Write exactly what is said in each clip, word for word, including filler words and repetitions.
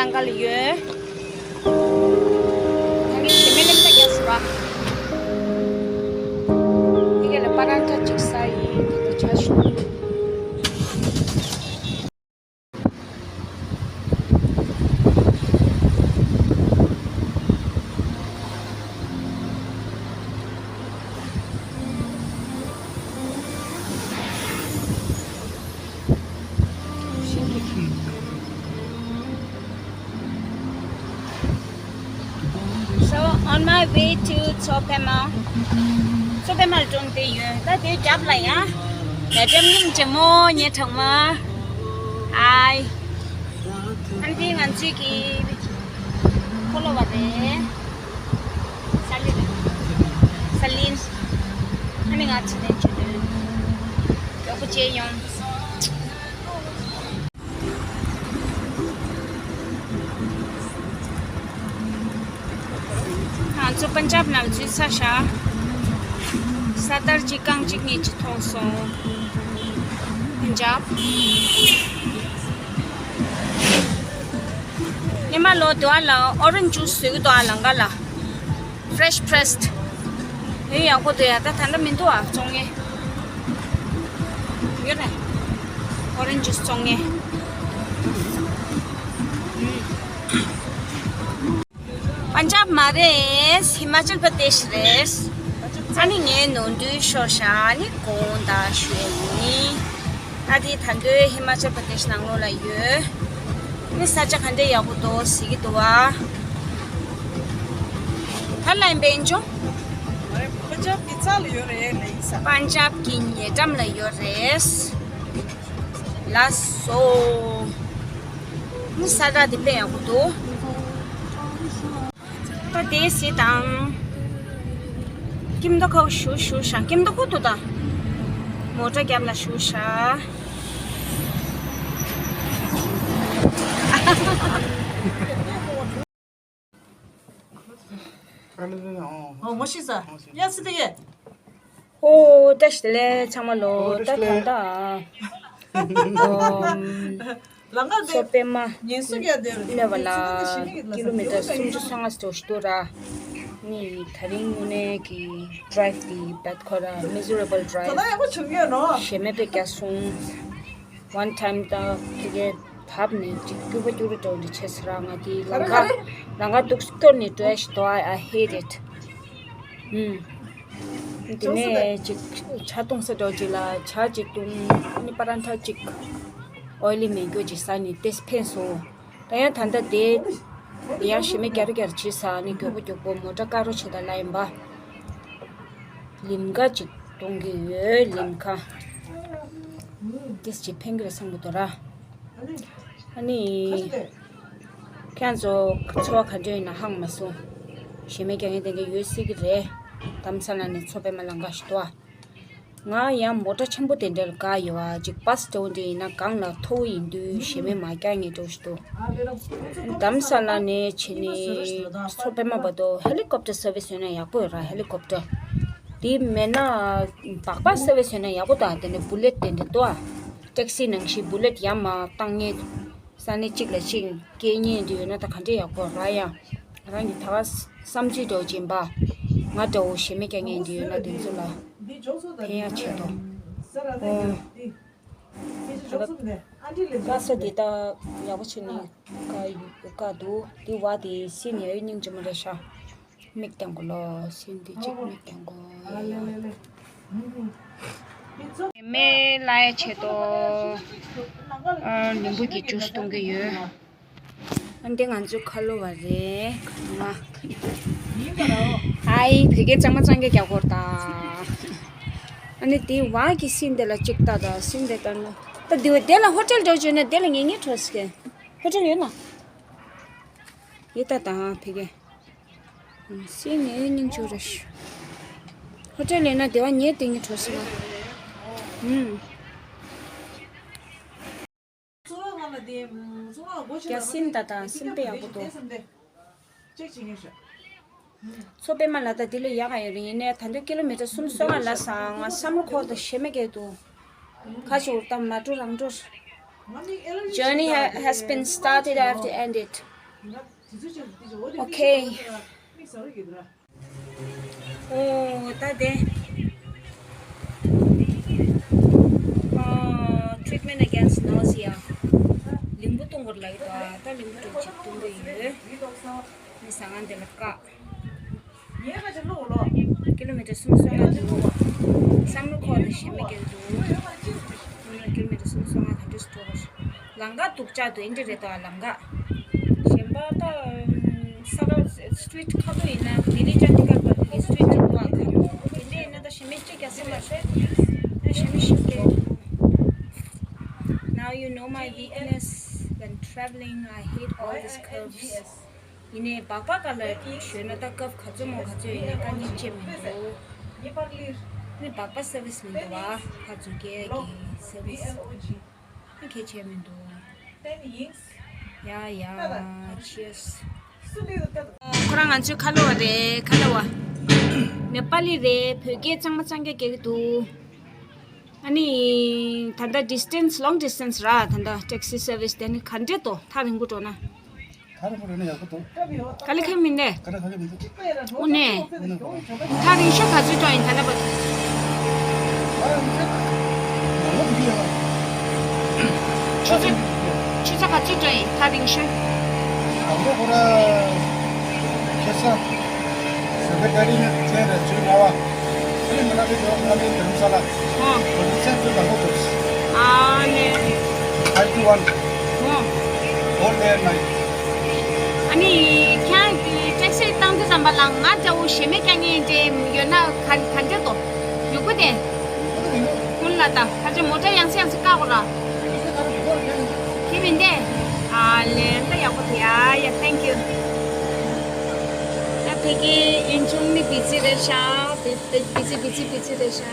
ལང་ཀ་ལ་ཡོད། ད་ངས་ཞེ་མེར་སླེབས་ས་རྒྱག་ཟེར་བ། ཕ་གི་ལ་པ་རན་ཐ་ཅིག་ཟ་ཡིན། ད་ལྟ་ཆ་ཞུ། So, on my way to Tsoupema. Tsoupema ལ་འགྲོ་བསྡད་ཡོད། ད་དེའི་རྒྱབ་ལ་ཡང་ཡ་འགྲམ་སྙིང་རྗེ་མོ་ངའི་གྲོགས་མོ། ཨའི། ཨ་ནི་དེ་ང་ཚོའི་གི་ཁོ་ལོ་བ་རེད། ས་ལི་རེད། ས་ལིན། ཨ་ནི་ང་ཚོ་ནས་ཆུ་དོན་མགྱོགས་པོ་བྱས་ཡོང་། ང་ཚོ་པན་ཇབ་ནང་འཛུལ་ཚར་ཤག་ས་ཏར་གཅིག་རྐང་གཅིག་གཉིས་ཅིག་མཐོང་སོང་། པན་ཇབ། ཉི་མ་ལོ་དུ་ཨ་ལ་ཨོ་རེན་ཇི་ཇུས་བཟོས་ཀྱི་འདུག་ཨ་ལང་ཀ་ལ། Fresh pressed། ཡོད། ཡག་པོ་འདུག་ཡ། ད་ད་ལྟ་མི་འདུག་ཨ། བཙོང་མཁན་ཡོད་རེད། ཨོ་རེན་ཇི་ཇུས་བཙོང་མཁན། པན་ཇབ་མ་རེད། ཧི་མ་ཅལ་པར་དེཤ་རེད། ཨ་ནི་ངའི་ནོར་འཁྲུལ་ཤོར་ཤག་ཨ་ནི་དགོངས་དག་ཞུ་ཡིན། ད་དེ་ད་འདོད་ཧི་མ་ཅལ་པར་དེཤ་ནང་ལོགས་ལ་ཡོད། ཨ་ནི་ས་ཆ་ག་འདྲ་ཡག་པོ་འདུག་གཟིགས་ཀྱི་འདུག་བ། ད་ལན་པན་ཇོ། པན་ཇབ་ཀྱི་རྩ་ལ་ཡོད་རེད་ལ་ཡིན་ས། པན་ཇབ་ཀྱི་ཉེ་འགྲམ་ལ་ཡོད་རེད། ལགས་སོ། ཨ་ནི་ས་ཆ་དེ་དཔེ་ཡག་པོ་འདུག་ད་དེ་སི་དང་། ཀིམ་ཏོ་ཁའུ་ཞུ་ཞུ་ཤ། ཀིམ་ཏོ་ཁོ་ཏོ་ད། མོ་ཊ་རྒྱབ་ལ་ཞུ་ཤ། ཨོ་མོ་ཤི་ས། ཡ་སི་ཏི་ཡེ། ཨོ་བཀྲ་ཤིས་བདེ་ལེགས་ཚང་མ་ལོ། ད་ད་ད། ལང་ཀ་དེ། མཚོ་པདྨ་ཉིན་སུ་ག་དེ་སླེབས་པ་ལ་ཀི་ལོ་མི་ཊར་སུམ་ཅུ་སོ་ལྔ་ཙམ་ཞིག་འདུག་ར། ནི་དེ་རིང་དངོས་གནས་ཀྱི་ཌ་རའིབ་དེ་བད་ཁོ་ར་མི་ཛེ་རེ་བལ་ཌ་རའིབ། ད་ཡག་པོ་བྱུང་ཡོད་ནོ། ཞེ་མེར་དཔེ་རྒྱག་སོང་། ཝན་ཊའིམ་ད་དེ་གའི་བབས་ནས་ཅིག་སྐྱུར་པོ་སྐྱུར་རུ་འགྲོ་འདི་བྱས་ཟེར་ར། ང་དེ་ལང་ཀ་ལང་ཀ་འདུག་སྐྱོར་ནས་འགྲོ་ཡ་ཞིག་འདུག I hate it། ཨུམ། དེ་ནས་ཅིག་ཇ་བཏུང་ས་འགྲོ་ཅིག་ལ་ཇ་ཅིག་བཏུང་། ཨ་ནི་པ་རན་ཐ་ཅིག་ཨོ་ལི་མེད་རྒྱུ་ཅིག་ཟ་ནས་ཏེས་ཕན་སོང་། ད་ཡང་ད་ལྟ་དེ་དེ་ཡང་ཞེ་མེར་རྒྱག་རེ་རྒྱག་རེ་བྱེད་ས། ཨ་ནི་མགྱོགས་པོ་མགྱོགས་པོ་མོ་ཊ་བཀག་རོགས་བྱེད་དང་ལབ་ཡིན་པ། ལིམ་ཁ་ཅིག་གཏོང་གི་ཡོད། ལིམ་ཁ། ཏེས་ཅིག་ཕན་གི་རེད་བསམ་གི་འདུག་ར། ཨ་ནི། ཁྱེད་ཚོ་འཚོ་བ་ག་འདྲ་ཡིན་ན་ཧང་མ་སོང་། ཞེ་མེར་རྒྱག་མཁན་དེ་འདྲ་ཡོད་སྲིད་ཀྱི་རེད། དྷ་རམ་ས་ལ་ནས་མཚོ་པདྨ་ལང་ཀ་ཞིག་འདུག་ཨ། ང་ཡང་མོ་ཊ་ཆེན་པོ་དེ་འདྲ་ལ་དགའ་ཡོད་ཨ། ཅིག་བྷ་སི་འདྲ་བོ་འདྲ་ཡིན་ན་སྒང་ལ་མཐོ་བོ་ཡིན་དུས་ཞེ་མེར་མ་རྒྱག་མཁན་འདྲ་བོ་ཞིག་འདུག་དྷ་རམ་ས་ལ་ནས་བྱས་ནས་མཚོ་པདྨ་བར་དུ་ཧེ་ལི་ཀོབ་ཊར་སར་བིས་ཡོད་ན་ཡག་པོ་ཡོད་ར། ཧེ་ལི་ཀོབ་ཊར། དེ་མེད་ན་སྦག་སྦག་སར་བིས་ཡོད་ན་ཡག་པོ་འདུག་དེ་ནས་བུ་ལེཊ་དེ་འདྲ་འདུག་ཨ། ཊེག་སི་ནང་བཞིན་བུ་ལེཊ་ཡར་མར་བཏང་མཁན། ས་གནས་གཅིག་ལ་གཅིག་སྐྱེལ་མཁན་དེ་ཡོད་ན་ད་ག་འདྲ་ཡག་པོ་ར། ཡང་རང་གི་ད་ག་བསམ་ཚུལ་འདྲ་བོ་ཅིག་ཡིན་པ། ང་འདྲ་བོ་ཞེ་མེར་རྒྱག་མཁན་དེ་ཡོད་ན་དེ་ཚོ་ལ་ཕན་ཡག་ཆེད་དོ། ཨོ། ད་ལྟ་ལྷ་ས་འདི་ད་ཡག་པོ་བྱས་ནས་བཀག་བཀག་འདུག་དེ་བ་དེ་སི་ནས་ཡོད་སྙིང་རྗེ་མོ་རེད་ཤག་མིག་བཏང་གོ་ལོ། སི་འདི་གཅིག་མིག་བཏང་གོ་ཡ་ཡ། མེ་ལ་ཡ་ཆེ་ཏོ། ཨ་ནིམ་བུ་གི་ཇུས་གཏོང་གི་ཡོད། ཨ་འདི་ང་ཚོའི་ཁ་ལོ་བ་རེད། ང་ཧའི་བོད་སྐད་གཙང་མ་གཙང་སྐད་རྒྱག་གོ་ར་ད། ཨ་ནི་དེ་བ་གི་སི་འདི་ལ་གཅིག་ལྟ་ད། སི་འདི་ལྟ་ན་ད་དེ་བ་དེ་ལ་ཧོ་ཊེལ་འགྲོ་བྱོས་ན་དེ་ལ་ངེས་ངེས་འཕྲོ་སི་ཀེ་ཧོ་ཊེལ་ཡོད་ན། ཡེ་ད་དང་ཕི་གེ། སེ་ངའི་སྙིང་ཆུ་རེ་ཤི། ཧོ་ཊེལ་ཡིན་ན་དེ་བ་ཉེ་དེ་ཉེ་འགྲོ་སི་ལ། ཨུམ། རྒྱ་སིན་ད་དང་སིན་པེ་ཡག་པོ་འདུག་མཚོ་པདྨ་ལ་ད་དེ་ལས་ཡག་ག་ཡོད་རེད། ཡིན་ནའི་ད་དུང་ཀི་ལོ་མི་ཊར་སུམ་སོ་ལྔ་ལ་སང་ང་བསམ་བློ་འཁོར་དུ་ཞེ་མེད་སྐྱེས་འདུག་ཁ་ཤོར་དང་མ་འགྲོ་རང་འགྲོ། Journey ha- has been started, I have to end it. ཨོ་ཁེ། ཨོ་ད་དེ། ཨ། treatment against nausea། ལིང་བུ་གཏོང་དགོས་ལབ་ཡོད། ད་ལིང་བུ་གཏོང་ཅིག་གཏོང་གི་ཡོད། མི་ཟ་ང་འདི་ལ་བཀག་ཀི་ལོ་མི་ཊར་སུམ་སོ་ལྔ་འདུག་བསམ་བློ་འཁོར་ནས་ཞེ་མི་སྐྱེ་འདུག་ཀི་ལོ་མི་ཊར་སུམ་སོ་ལྔ་ག་འདྲ་ཞིག་འགྲོ་བ་རེད། ལམ་ཁ་སྡུག་ཅག་འདུག་ཨེ་འདྲ་རེད་དོ། ལམ་ཁ་གཞན་པ་ད་ས་ར་street ཁ་ཐུག་ཡིན་ན་ལྡི་ལི་ཅན་ཌི་གར་བར་དུ་གི་street ཅིག་འདུག་ཨ། ཁ་ཐུག་དེ་འདྲ་ཡིན་ན་ད་ཞེ་མི་གཅིག་ཀྱང་སེམས་མ་ཤེས། ད་ཞེ་མི་ཤེས་ཀྱི། Now you know my weakness when traveling. I hate all these curves. ཡིན་ནའི་སྦག་སྦག་ག་ལ་ཞོན་ན་ད་སྐབས་ག་ཚོད་མོ་ག་ཚོད་ཡིན་ནའི་དཀའ་ངལ་ཅི་མི་འདུག་ནི་སྦག་སྦག་སར་བིས་མི་འདུག་བ། ཕར་ཚུར་རྒྱག་གི་སར་བིས་ནི་གལ་ཆེ་མི་འདུག་ཡ་ཡ། Cheers། ཁོ་རང་ང་ཚོའི་ཁ་ལོ་བ་རེད། ཁ་ལོ་བ་ནེ་པ་ལི་རེད། བོད་སྐད་གཙང་མ་གཙང་རྐྱང་རྒྱག་གི་འདུག་ཨ་ནི་ད་ལྟ་distance long distance ར། ད་ལྟ་taxi service དེ་ནི་ག་འདྲས་འདུག་ཐག་རིང་པོ་འགྲོ་ན། ཐག་རིང་པོ་འགྲོ་ན་ཡག་པོ་འདུག་དཀའ་ལས་ཁག་མི་འདུག་དཀའ་ལས་ཁག་མི་འདུག་དངོས་གནས། དངོས་གནས། ཐག་རིང་ཤོས་ག་ཚོད་འགྲོ་ཡིན་ད་ལྟ་བར་དུ། ཨ་ཡིན་ཚད། མང་པོ་འགྲོ་གི་ཡོད། ཆུ་ཚོད། ཆུ་ཚོད་ག་ཚོད་འགྲོ་ཡིན་ཐག་རིང་ཤོས། དང་པོ་ཁོ་ར། ཁེ་ས། བོད་པའི་ད་རིང་ནས་བཙན་རེད་ཚུལ་ང་བ། ཨ་ནི་མི་ལ་དེ་ཚོ་ཨ་ནི་དྷ་རམ་ས་ལ། ཨོ། བོད་པའི་བཙན་ཚུལ་དང་པོ་ཐུག་ཨ་ནི། five to one། ཨོ། Whole day and night། ཨ་ནི་ཁྱེད་ཀྱིས་ཊེག་སི་བཏང་དུས་ཙམ་པ་ལ་ང་འདྲ་བོ་ཞེ་མེད་རྒྱག་མཁན་དེ་ཡོད་ན་ག་ག་འདྲ་འདུག་ཡོད་པོ་དེ། ཀུན་ལ་ད་ཁ་ཆེ་མོ་ཊ་ཡང་སེ་ཡང་སེ་བཀག་གོ་ར། ཁྱེད་མིན་ཏེ། ཨ་ལེ་ད་ཡག་པོ་དེ་ཡ་ཡ། Thank you། ད་ཕ་གི་ཡིན་ཆུང་ནི་བི་ཛི་རེད་ཤག་བི་བི་ཛི་བི་ཛི་བི་ཛི་རེད་ཤག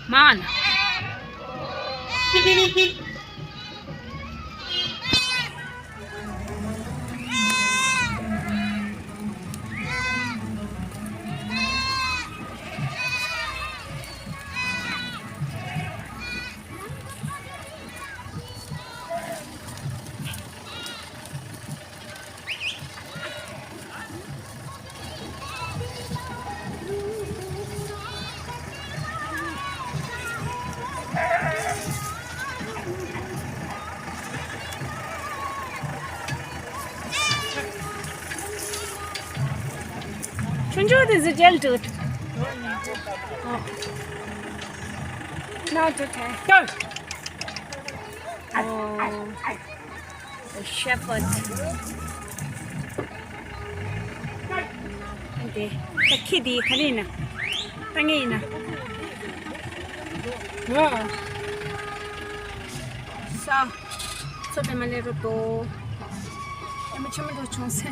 Man. ཆུང་ཆུང་དེ་ཚོ་ཇེལ་ཌུད། ཨོ། Now to ten. Go! ཨོ། The shepherd. འདི། ད་ཁྱི་འདི་ག་རེ་ཡིན་ན། ལྟ་ངན་ཡིན་ན། ཨོ། ས། མཚོ་པདྨ་སླེབས་རོགས་དོ། ཨེ་མ་ཆེན་མོ་འགྲོ་བྱུང་སེ།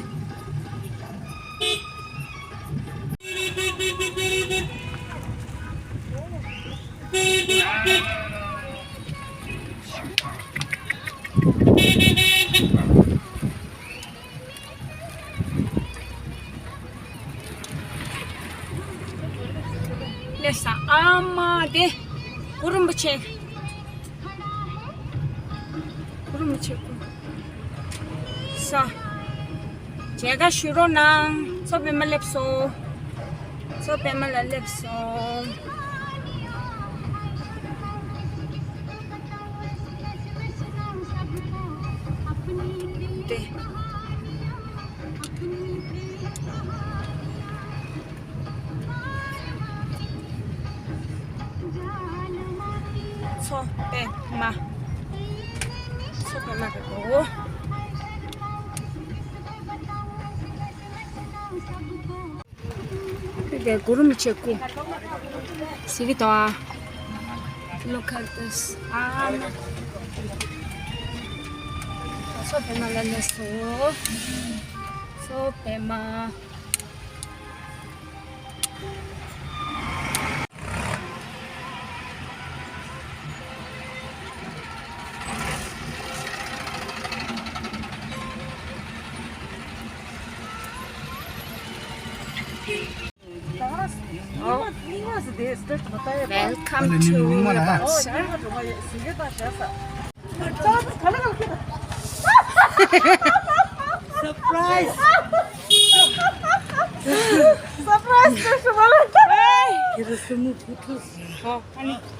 སླེབས་ས་ཨ་མ་དེ། གུ་རུ་རིན་པོ་ཆེ། གུ་རུ་རིན་པོ་ཆེ་གུ། ས། མཇལ་ཁ་ཞུ་རོགས་གནང་། མཚོ་པདྨ་སླེབས་སོང་། མཚོ་པདྨ་ལ་སླེབས་སོང་། དེ། མཚོ་པདྨ། མཚོ་པདྨ་རེད་གོ། དེ་གུ་རུ་མི་ཆེ་ཀུ། སི་བི་དོ་ཨ། Look at this. ཨ་ན། སོ་པད་མ་ལ་ལ་སོ། སོ་པད་མ། Welcome to Rapunzel. Surprise! Surprise!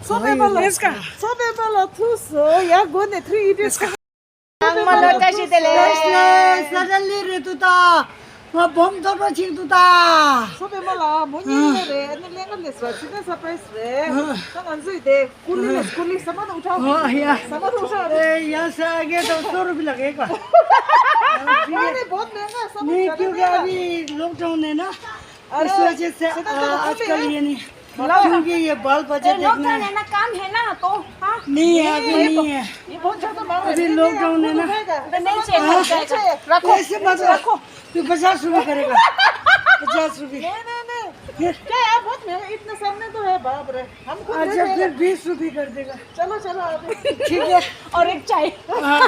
ཚོགས་པའི་པ་ལ་ཐུགས་སོ་ཡ་མགོ་ནས་ཐུགས་ཡིད་དུས། ཨང་མ་ལོ་བཀྲ་ཤིས་བདེ་ལེགས། བཀྲ་ཤིས་བདེ་ལེགས། ས་ད་ལི་རེད་འདུག་ད། ང་སྦོམ་ཐོག་ཐོག་ཅིག་འདུག་ད། ཚོགས་པའི་པ་ལ་མོ་གཉིས་ལ་རེད། ཨ་ནི་ལེན་ག་ལས་སོ་ཅི་ནས་སར་པ་རའི་སི་རེད། ད་ང་ཚོས་དེ་ཀུ་ལི་ལས་ཀུ་ལི་ས་མ་ནུ་ཁྲའོ། ཨ་ཡ། ས་མ་ནུ་ཁྲའོ་རེད། ཡ་ས་ཨ་གེ་དང་སོ་རུ་བི་ལ་གེ་ག། ཨ་ནི་བོད་ནས་ན་ས་མ་ནུ་ཁྲའོ་རེད། ལོག་ཀྲོན་ནས་ན། ཨ་རེ། ཨ་ཅག་ཡེ་ནི། ལོག་ཀྲོན་ནས་ན་ཀམ་ཧེ་ན་ཏོ། ནི་ཡ་གི་ནི་ཡ། ཨ་བི་ལོག་ཀྲོན་ནས་ན། ཨ་ནི་ཅེ་ན་ཅེ་ར་ཁོ། དེ་སེ་མ་ཐོ། དེ་པ་ཅག་སུ་བི་ག་རེ་ག། པ་ཅག་སུ་བི། ནེ་ནེ་ནེ། क्या यार, बहुत महंगा, इतना सामने तो है बाप रे। हम खुद अच्छा, ले फिर लेंगे। बीस रुपए कर देगा। चलो चलो अभी। ठीक है। और एक चाय। हाँ।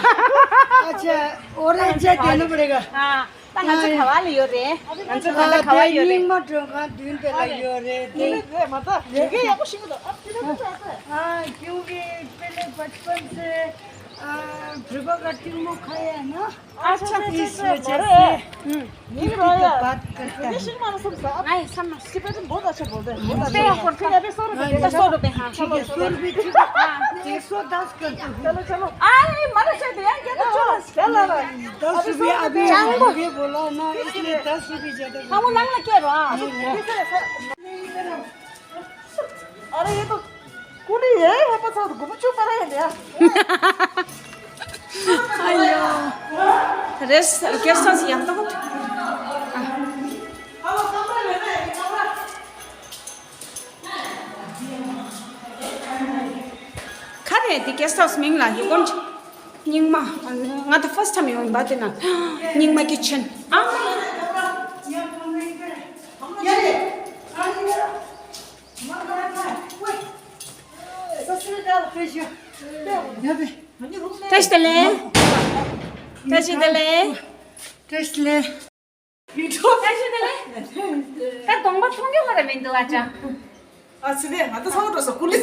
अच्छा, और एक चाय देना पड़ेगा। हाँ। ད་ང་ཚོ་ག་བ་ལ་ཡོད་རེད། ང་ཚོ་ད་ལྟ་ག་བ་ཡོད་རེད། རྙིང་མ་མགྲོན་ཁང་མདུན་དེ་ལ་ཡོད་རེད། དེ། ཡོད་རེད་མ་ད། དེ་གས་ཡག་པོ་ཞིག་འདུག་ཨ་ཕི་ལ་ཁུ་ཏྲ་ཨ། ཨ་क्योंकि पहले बचपन से, आ, ध्रुव का टीमो खाया है ना। अच्छा, अच्छा, इस अच्छा, वजह अरे। से। हम्म। ये भी रोया। बात करता है। ये शिंग मारो सब सा। नहीं, समझ। टिबेटन बहुत अच्छा बोलते हैं, बहुत अच्छा। तेरा बोलते हैं। फिर अभी सौ रुपए हाँ, देगा। सौ रुपए, हाँ। ठीक है, सौ रुपए, ठीक है। हाँ, एक सौ दस कर दो। चलो, चलो। अरे, मदद से दिया, ये तो चलो। चलो, चलो। दस रुपये अभी चांगो। ये बोला ना, इसलिए दस रुपये ज्यादा बोला। हाँ, वो नंग लग क्या रहा? नहीं, नहीं। अरे, ये तो कुड़ी है, यहाँ पर सब घूम चुप रहे हैं यार। अयो। रेस, गेस्ट हाउस यहाँ तो। ཁ་ནས་འདི་གེ་སི་ཊི་ཧའུ་སི་མིང་ལ་ཡི་གོན་རྙིང་མ། ང་ད་ཕར་སི་ཊི་ཊའིམ་ཡོང་ཡིན་པ་དེ་ན། རྙིང་མ་ཀི་ཆེན། ཨ། བཀྲ་ཤིས་བདེ་ལེགས། བཀྲ་ཤིས་བདེ་ལེགས། བཀྲ་ཤིས་བདེ་ལེགས། ད་གདོང་པ་མཐོང་རྒྱུ་ཁ་ར་མི་འདུག་ཨ་ཅག་ཨ་ཙི་ནས་ང་ད་ཚང་མ་འགྲོ་ས་ཀུ་ལི།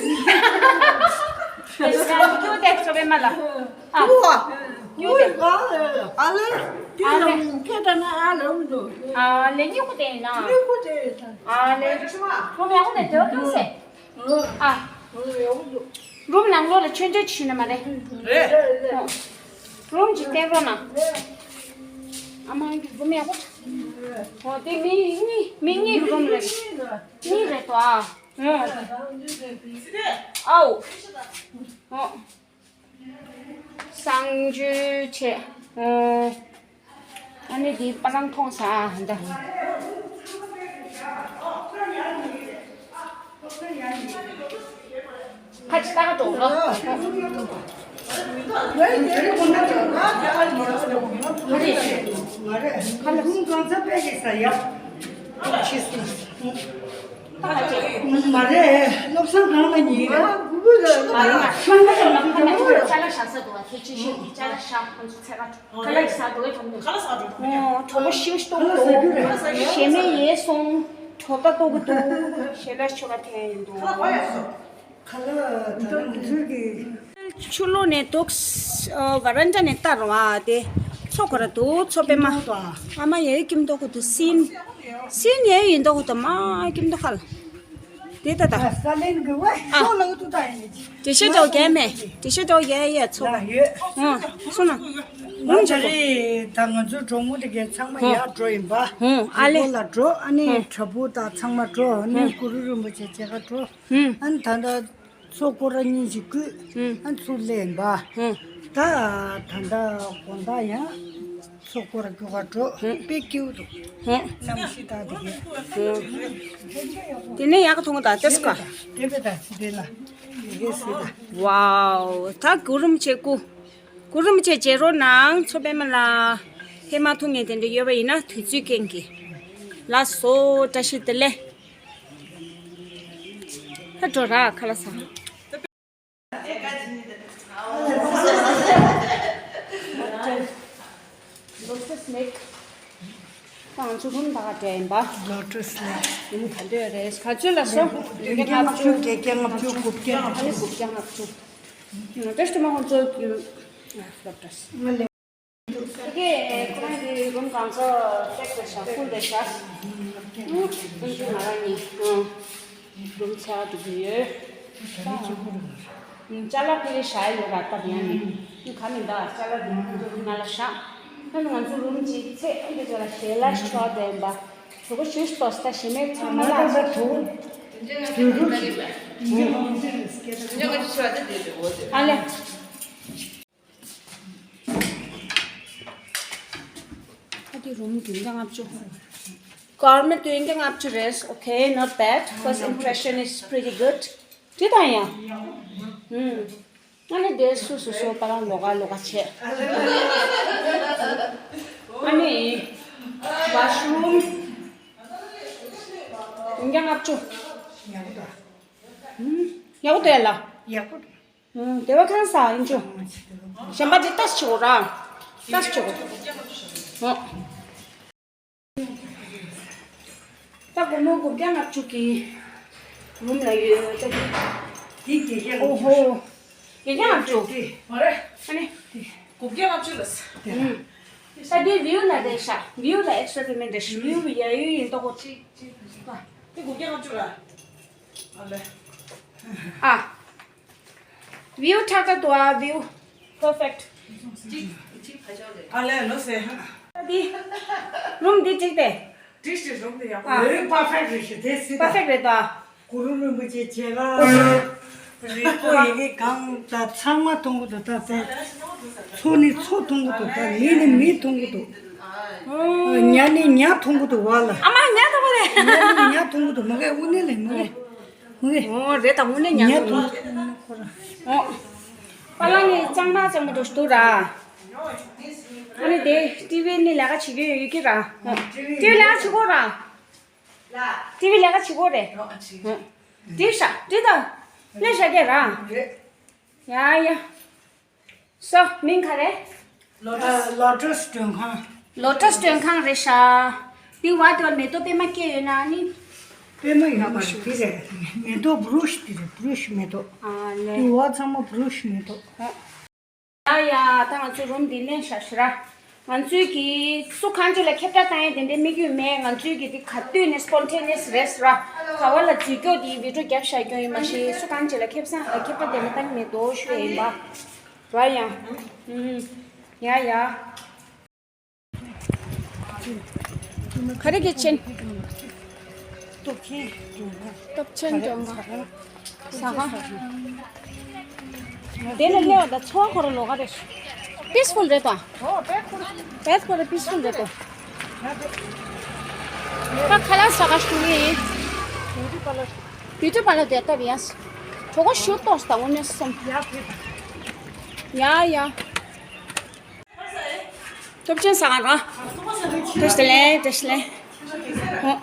ཀྱུ་དེ་ཚོ་བའི་མ་ལ། ཨ། ཀུ་བ། ཀྱུ་དེ། ཨ་ལེ། ཏི་ལ་སྐད་ད་ན་ཨ་ལ་འུ་འདུག་ཨ་ལེ་ཉི་ཁུ་དེ་ན། ཉི་ཁུ་དེ་ད། ཨ་ལེ། ཁོ་མེ་ཁུ་དེ་དོ་ཁུ་སེ། ཨ། རུམ་ནང་ལོགས་ལ་ཆོས་མཇལ་ཞུས་ན་མ་རེད། རེད། རུམ་ཅིག་བསྟན་རོགས་གནང་། ཨ་མ་གི་རུམ་ཡག་པོ། འོ་དེ་མི་གཉིས་མི་གཉིས་ཀྱི་རུམ་རེད། གཉིས་རེད་དོ་ཨ། ཨའོ། འོ། གསང་སྤྱོད་བྱས། འོ། ཨ་ནི་དེའི་པ་ལང་མཐོང་ས་ཨ་འདི། ཁ་ཅིག་ལྟ་ག་འགྲོ་རོགས། ཁ་ལ། མ་རེད། བློ་བཟང་གང་ལ་ཉེ་རེད། མ་རེད་ན་ཤོང་ག་ཅང་ལ་ཁ་ནས་ཅ་ལག་བཞག་ས་འདུག་བ། དེ་ཅི་ཤེས་ཀྱི་ཅ་ལག་བཞག་ཁོང་ཚོ་ཚེ་ར་ཁ་ལག་ཟ་འདུག་བས་གྲོགས་འདུག་ཨོ་གྲོགས་པོ་ཤི་ཤི་ཏོག་ཏོག་ཞེ་མེད་ཡས་སོང་། གྲོད་ཁ་ལྟོགས་གི་འདུག་ཞེ་ལ་ཆོ་ག་འཐེན་ཡིན་འདུག་ཁ་ལག་ད་ང་ཚོའི་གི་ཆུ་ལོག་ནས་འདུག་ཨ་ཝ་རན་ཌ་ནས་ལྟ་རུང་ཨ་དེ་མཚོ་ཁོ་ར་འདུག་མཚོ་པད་མ། ཨ་མ་ཡའི་ཀིམ་ཏོག་གི་འདུག་སིན། སིན་ཡའི་ཡིན་ཏོག་གི་འདུག་མ་ཀིམ་ཏོག་ཧལ། དེ་ད་ད། ས་ལེན་གི་ཝེ་ཨ། ཤོ་ལ་ཏུ་ད་ཡིན། དེ་ཤེས་ཏོག་རྒྱ་མེ། དེ་ཤེས་ཏོག་རྒྱ་ཡ་མཚོ། ཡ་ཡོད། ཨ་སོང་ན། ང་ད་རེས་ད་ང་ཚོའི་གྲོགས་མོ་དེ་གའི་ཚང་མ་ཡར་འགྲོ་ཡིན་པ། ཧུང་ཨ་ལེ། ལ་འགྲོ་ཨ་ནི་ཧུང་གྲྭ་བུ་དང་ཚང་མ་འགྲོ་ཨ་ནི་ཧུང་གུ་རུ་རིན་པོ་ཆེ་མཇལ་ཁ་འགྲོ། ཧུང་ཨ་ནི་ད་ལྟ། མཚོ་སྐོར་ར་གཉིས་ཅིག་བརྐོས། ཨ་ཚུར་སླེབས་པ། ད་ད་ལྟ་དགོང་དག་ཡང་ ཚོགས་སྐོར་རྒྱུག་ག་འགྲོ་དཔེ་སྐྱིད་པོ་འདུག་ཧུང་། གནམ་གཤིས་དང་དེ་གའི་དེ་ནས་ཡག་ག་མཐོང་གི་ད་ལྟས་ཀ་དེ་བས་ད་སི་དེ་ལ་དེ་གའི་སི་ད། ཝའོ། ད་གུ་རུ་མི་ཆེ་ཀུ། གུ་རུ་མི་ཆེ་མཇལ་རོགས་གནང་། མཚོ་པདྨ་ལ་ཧེ་མ་ཐུག་ངེས་དེ་འདྲ་ཡོད་པ་ཡིན་ན་དུས་ཚོད་རྐྱེན་གྱིས། ལགས་སོ། བཀྲ་ཤིས་བདེ་ལེགས། ད་འགྲོ་ར་ཁ་ལག་ཟ། Lotus Lake། ང་ཚོ་རུམ་དག་འདྲ་ཡིན་པ། Lotus Lake། ཡིན་ག་འདོད་རེད། ག་ཚོད་ལ་སོ། བདུན་བརྒྱ་ལྔ་བཅུ། བརྒྱད་བརྒྱ་ལྔ་བཅུ། དགུ་བརྒྱ་ལྔ་བཅུ། ཨ་ནི་དགུ་བརྒྱ་ལྔ་བཅུ། བཀྲ་ཤིས་མ་ཧོན་ཚོ། ལབ་དྲ། དེ་གས་ཁོ་རང་གི་རུམ་གང་ཚོ་སེག་རེད་ཤག་ཕུལ་རེད་ཤག་ཨུ། ཀུན་གྱིས་ང་རང་གཉིས། ཨུ། རུམ་ཚ་བ་འདུག་གི་ཡོད། ཅ་ལག་དེ་བཞག་ཡོད་ར་སྟབས་ཡང་ནི། ཨུ། ག་མིན་ད་ཅ་ལག་དེ་ང་ཚོ་རུམ་ནང་ལ་བཞག་ཨ་ནི་ང་ཚོ་རུམ་གྱི་ཚེ་ཨ་འདི་ཚོ་ལ་ཞལ་ལག་ཤོག་དེ་ཡིན་པ། གྲོད་ཁོག་ཞུ་ཞུ་ཏོ་སི་ད་ཞེ་མེད་ཚང་མ་ལ། ཨ་ལེ། ཨ་དེ་རུམ་བདུན་བརྒྱ་ལྔ་བཅུ། སྐར་མ་བདུན་བརྒྱ་ལྔ་བཅུ་རེད། Okay, not bad. First impression is pretty good. དེ་དང་ཡང་། ཨུམ། ཨ་ནི་དེ་སུ་སུ་སུ་པ་རང་ལོག་ག་ལོག་ག་བྱས། ཨ་ནི་ཝ་ཤ་རུམ་བདུན་བརྒྱ་ལྔ་བཅུ། ཡག་པོ་འདུག་ཨུམ། ཡག་པོ་འདུག་ཡ་ལ། ཡག་པོ་འདུག་ཨུམ། སྡེ་བ་ཁང་ས་ཡིན་ཅུ། གཞན་པ་དེ་ལྟ་ཞིག་འོ་ར། ལྟ་ཞིག་འོ། ཨོ། ད་སྒོར་མོ་དགུ་བརྒྱ་ལྔ་བཅུ་གི་རུམ་ལ་ཡོད་ད་དེ། དེ་བརྒྱད་བརྒྱ་ཨོ་ཧོ། བརྒྱད་བརྒྱ་ལྔ་བཅུ། དེ་མ་རེད། ཨ་ནི། དགུ་བརྒྱ་ལྔ་བཅུ་ལ། དེ་ཨུམ། ད་དེ་བིའུ་ལ་རེད་ཤག་བིའུ་ལ་ཨེག་སི་ཊྲ་པེ་མེན་ཊ་རེད་ཤག་བིའུ་ཡ་ཡུ་ཡིན་ཏོ་གོ་ཅི། དེ་དགུ་བརྒྱ་ལྔ་བཅུ་ར། ཨ་ལེ། ཨ། བིའུ་ཁྲག་ཁྲག་འདུག་ཨ། བིའུ་པར་ཕེག་ཊི། ཨ་ལས་ལོ་སེ། འདི་རུམ་འདི་འགྲིག་སྟེ། འགྲིག་སྟེ་རུམ་འདི་ཡག་པོ། ཨ། ལོས་པར་ཕེག་ཊི་རེད་ཤག་དེ་སྲིད་པར་ཕེག་ཊི་རེད་ད། གུ་རུ་རིན་པོ་ཆེ་མཇལ་ཁ་རེད་ཁོ་ཡི་གེ་གང་ད་ཚང་མ་མཐོང་གི་འདུག་ད་དེ་མཚོ་ནི་མཚོ་མཐོང་གི་འདུག་ད་མི་ནི་མི་མཐོང་གི་འདུག་ཨོ། ཉ་ནི་ཉ་མཐོང་གི་འདུག་བ་ལ། ཨ་མ་ཉ་མཐོང་གི་རེད། ཉ་ནི་ཉ་མཐོང་གི་འདུག་མ་གི་དངོས་གནས་ལས་མ་གི། ངས། ཨོ་རེད་ད་དངོས་གནས་ཉན་ཉན་ཐུབ། ཐུབ་ཁོ་རང་། ཨོ། པཱ་ལགས་ནི་གཙང་མ་གཙང་མ་འགྲོ་ཞིག་འདུག་ར། ཨ་ནི་དེ་ཊི་ཝི་ནི་ལས་ཀ་བྱེད་ཀྱི་ཡོད་ཀྱི་ར། ཊི་ཝི་ལས་ཀ་བྱེད་གོ་ར། ཊི་ཝི་ལས་ཀ་བྱེད་གོ་རེད། འགྲིག་ཤག་འགྲིག་ད། ལས་བྱ་རྒྱུ་ར། ཡ་ཡ། སོ། མིང་ག་རེ། ལོ་ཊ་སི། ལོ་ཊ་སི་མགྲོན་ཁང་། ལོ་ཊ་སི་མགྲོན་ཁང་རེད་ཤག་འདི་བ་དེ་བ་མེ་ཏོག་པད་མ་སྐྱེས་ཡོད་ན་ནི། པད་མ་ཡོད་མ་རེད་འདི་རེད། མེ་ཏོག་བུ་རུ་ཤི་འདི་རེད། བུ་རུ་ཤི་མེ་ཏོག་ཨ་ལེ། འདི་བ་ཚང་མ་བུ་རུ་ཤི་མེ་ཏོག་ཨ། ཡ་ཡ་ད་ང་ཚོ་རུམ་འདི་ལེན་ཤག་ཤི་ར། ང་ཚོའི་གི་སུ་གང་ཅིག་ལ་ཁྱབ་བསྒྲགས་བཏང་ཡས་དེ་འདྲའི་དམིགས་ཡུལ་མེད། ང་ཚོའི་གི་འདི་ག་དུས་ནས་སི་པོན་ཊེ་ནི་ཡས་རེད་ཤི་ར། ག་བ་ལ་འཛུལ་སྐྱོད་དེ་བི་ཌི་ཡོ་རྒྱབ་བཞག་རྒྱུ་ཡིན་མ་ཤེས། སུ་གང་ཅིག་ལ་ཁྱབ་བསྒྲགས་ཁྱབ་བསྒྲགས་དེ་འདྲ་བཏང་མེད་དོ་ཞུ་ཡས་ཡིན་པ། ར་ཡ། ཨུམ། ཡ་ཡ། ག་རེ་གི་ཆེན། སྟོབས་ཆེན་ལྗོངས་མཁར། སྟོབས་ཆེན་ལྗོངས་མཁར། ཟ་ཁང་། དེ་ལ་སླེབས་པ་དང་འཚོ་བ་ཁོ་རང་ལོགས་ཀ་རེད། པིས་ཕུལ་རེད་ད། ཨོ་པིས་ཕུལ། པིས་ཕུལ་རེད། པིས་ཕུལ་རེད་ད། ད་ཁ་ལག་ཟ་ག་ཞུ་གི་ཡིན། བིའུ་ཊི་པར་ལར། བིའུ་ཊི་པར་ལར་དེ་ལྟ་བུ་ཡ། གྲོད་ཁོག་ཞུ་ཏོག་ཙམ་དངོས་གནས་སོམ། ཡ་ཡ། སྟོབས་ཆེན་ཟ་ག་ར། བཀྲ་ཤིས་བདེ་ལེགས། བཀྲ་ཤིས་བདེ་ལེགས། ཨོ།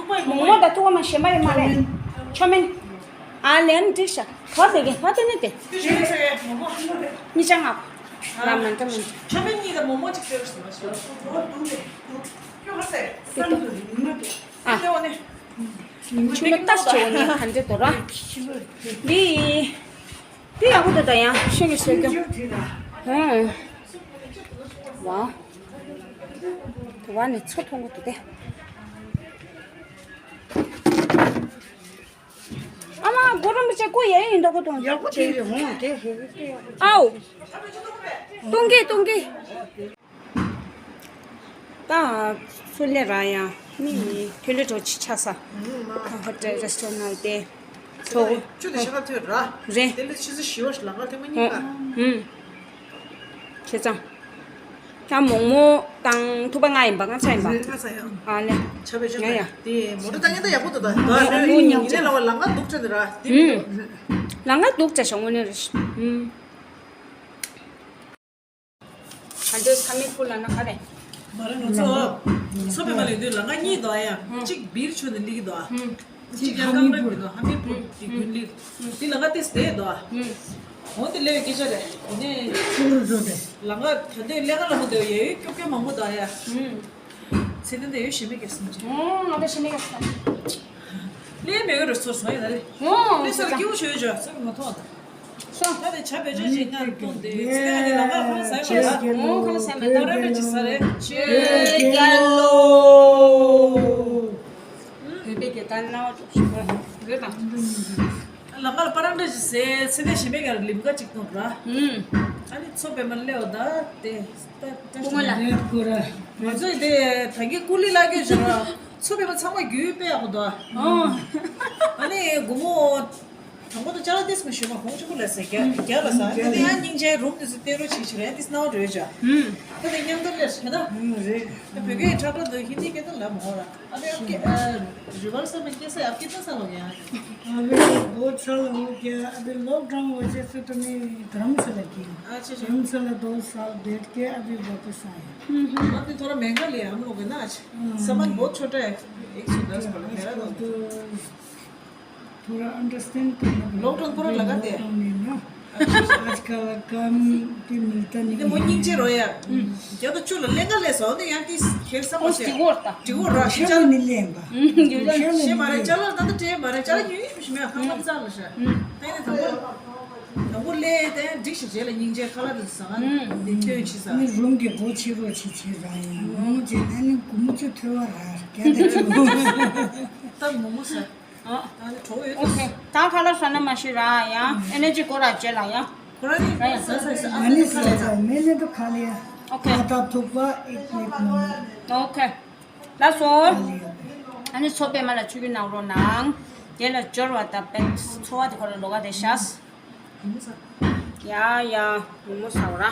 མོག་མོག་དང་ཐུག་པ་མ་གཞན་པ་ཡོད་མ་རེད། ཆོ་མིན། ཨ་ལན་འགྲིག་ཤག་ག་ཟེར་གི་ཧ་དེ་ནི་དེ། གཉིས་ཆ་ལྔ། ང་མ་འདྲ་མ་འདྲ། ཆོ་མིན་གཉིས་ལ་མོག་མོག་གཅིག་སྤྲད་རོགས་ཞུ། ཨ། ཆུ་མ་ལྟ་ཞིག་བྱེད་འོ་ནི་ག་འདྲ་འདུག་ར། འདི། འདི་ཡག་པོ་འདུག་ད་ཡང་ཤིང་གི་བཟོས་རྒྱུ། ཧུང་། ཝའོ། དེ་བ་ནི་མཚོ་མཐོང་གི་འདུག་སྟེ། ཨ་མ་གུ་རུ་རིན་པོ་ཆེ་སྐུ་ཡ་ཡིན་མདོག་གོ་དང་། ཡག་པོ་དེ་རེད་ཧོང་དེ་ཧེ་གི་དེ་ཡག་པོ། ཨའོ། གཏོང་གི་གཏོང་གི། ད་སུ་ལས་ར་ཡ་ནི་ཐོན་ལེ་གྲོ་ཆི་ཆ་ས་ཧོ་ཊེལ་རེ་སི་ཊོ་རན་ནང་དེ་ཚོ་ཆུ་དེ་ཤ་ཁ་ཐོད་ར་རེད། དེ་ལས་ཆུ་ཚོད་བཞི་བ་ལ་ང་ཐེངས་མ་གཉིས་ཀ་ཧུང་། བྱས་ཙང་། ད་མོག་མོག་དང་ཐུག་པ་ང་ཡིན་པ། ང་ཚ་ཡིན་པ། ང་ཚ་ཡིན། ཨ་ལེ། ཆ་བེ་ཆ་ཡ་ཡ། དེ་མོ་ཊ་བཏང་ཡིན་ད་ཡག་པོ་འདུག་ད་ད་ཨ་ནི་ཉིན་ལ་བ་ལང་ཀ་འདུག་ཆ་འདི་ར་དེ་མི་འདུག་ལང་ཀ་འདུག་ཆ་ཤོག་དངོས་གནས་རེད། ཨུམ། ཨ་འདྲས་ཁ་མིག་ཁུ་ལ་ན་ག་རེ། མ་རེད་ང་ཚོ། མཚོ་པདྨ་ལ་ཡོད་དུས་ལང་ཀ་གཉིས་འདུག་ཨ་ཡ། གཅིག་སྦིར་ཆུ་ནས་སླེབས་ཀྱི་འདུག་ཨ། གཅིག་ཡང་ཀང་ར་འདུག་ཧ་མི་པུར་གྱི་རྒྱུན་ལས། དེ་ལ་ང་ཏིས་བསྡད་འདུག་ཨ། འོ་དེ་ལས་སྐད་ཆ་རེད། དེ་ནས་ལ་ང་ད་ལྟའི་ལས་ཀ་ལ་མོ་དེ་ཡ་ཡོད་སྐྱོ་སྐྱོ་མང་པོ་འདུག་ཨ་ཡ། ཚེ་བརྟན་དེ་ཡོད་ཞེ་མེད་སྐད་སང་ཅི། ཨོ་ང་ད་ཞེ་མེད་སྐད་སང་། ལས་མེད་གི་རེད་ཚོར་སོང་ཡ་ད་རེད། ཨོ་ལས་སར་སྐྱིད་པོ་ཞོད་ཅོ་ཚོར་མ་མཐོང་ད། སོང་ད་དེ་ཆ་བེད་སྤྱོད་བྱེད་ན་གཏོང་དེ་ཚེ་བརྟན་དེ་ལ་ང་ཁོང་ཟ་ཡོད་ལ། ཨོ་ཁོང་ཟ་མེད་ད་རེད་པ་ཅི་ཟ་རེད། ཆོས་རྒྱལ་ལོ། བོད་པའི་རྒྱལ་དར་སྣང་བ་ཅོག་ཞིག་རེད་དང་། ལ་ང་ལ་པ་རང་འདྲ་ཞིག་ཟེར་ཚེ་བརྟན་ཞེ་མེད་ག་ལིམ་ཀ་ཅིག་གཏོང་ར། ཨ་ནི་མཚོ་པདྨ་སླེབས་པ་ད་དེ་ད་ད་ཀུ་མོ་ལ། ང་ཚོས་དེ་ད་གིན་ཀུ་ལི་ལ་སྐྱོད་བྱས་ར་མཚོ་པདྨ་ཚང་མ་རྒྱུས་དཔེ་ཡག་པོ་འདུག་ཨ་ནི་སྒོར་མོ། དང་པོ་དེ་ཅ་ལག་ཏིས་མི་ཞུ་མ་གོང་ཆེན་པོ་ལ་ཟེར་རྒྱ་རྒྱ་ལ་ཟ་ཨ་ནི་དེ་ཡང་སྙིང་རྗེ་རུམ་དེ་ཚོ་བསྟན་རོགས་བྱེད་ཞེས་རེད་ཏིས་སྣང་བ་རོལ་བྱ། ད་དེ་མཉམ་དུ་ལས་ཟེར་ན། རེད། བོད་སྐད་ཁྲག་ཁྲག་འདུག་ཧིན་དི་སྐད་དུ་ལབ་མ་འོ་ར། ཨ་དེ་ཨ་ཀེ་ཨ་རི་བར་ས་མེན་ཀེ་སེ་ཨབ་ཀེ་ཏན་ས་ལོ་ཡ། अभी बहुत साल हो गया। अभी लॉकडाउन वजह से तो मैं धर्मशाला की हूँ। अच्छा, अच्छा। धर्मशाला दो साल बैठ के अभी वापस आया। हम्म, हम्म। अभी थोड़ा महंगा लिया हम लोग है ना आज। हाँ। सामान बहुत छोटा है। एक सौ दस वाला मेरा आजकल तो तो थोड़ा अंडरस्टैंड करना पड़ेगा। लॉकडाउन पूरा लगा दिया। लॉकडाउन है ना। अच्छा, अच्छा। आजकल काम भी मिलता नहीं है। मोनिंग चे रोया। ज्यादा चुल लेंगा ले सो ने यार किस खेल सब ཁོང་ཞི་གོ་ད། टिगो राशि ཁྱོད་चल ནི་ལེན་པ། ཁྱོད་ནི་ཤེ་མ་རེ་ལེན་ཅ་ལ་ད་ད་ཏྲེ་མ་རེ་ཅ་ལ་ཡུ་ཡུ་ཤི་མེ་ཁང་ཁང་ཙ་ལ་ཤ། ཏེ་ནི་དང་པོ་དང་པོ་ལེ་ཏེ་འགྲིག་ཤི་རྗེས་ལ་སྙིང་རྗེ་ཁ་ལ་རུ་ས་ང་ཏེ་ཁྱོད་ཤི་ས། ནི་རུམ་གྱི་སྒོ་ཕྱི་རོ་ཕྱི་ཕྱི་ར་ཡིན་ནོ་ཅེ་ན་ནི་གུ་མུ་ཅུ་ཐོས་བ་ར་རྒྱ་ད་ཅུ། ད་མོ་མོ་ས། ཨ། ད་ནི་གྲོགས་ཡོད་ཨོ་ཁེ། ད་ཁ་ལག་ཟ་ན་མ་ཤི་ར་ཡང་ཨེ་ནར་ཇི་སྐོར་ར་བྱེད་ལ་ཡང་། ཁོ་ར་ནི་ཟ་ཟ་ཟ་ཨ་ནི་ཟ་ཟ་མེ་ནི་དུ་ཁ་ལི་ཡ། ཨོ་ཁེ། ཨ་ད་ཐུག་པ་ཨེ་ནི་ཁོ། ཨོ་ཁེ། ལགས་སོ། ཨ་ནི་མཚོ་པདྨ་ལ་ཆུ་རྒྱུན་གནང་རོགས་གནང་། དེ་ལ་འབྱོར་བ་དང་པད་འཚོ་བ་དེ་ཁོ་ར་ལོ་ག་དེ་ཤ། ཡ་ཡ་མོ་མོ་ཟ་བ་ར།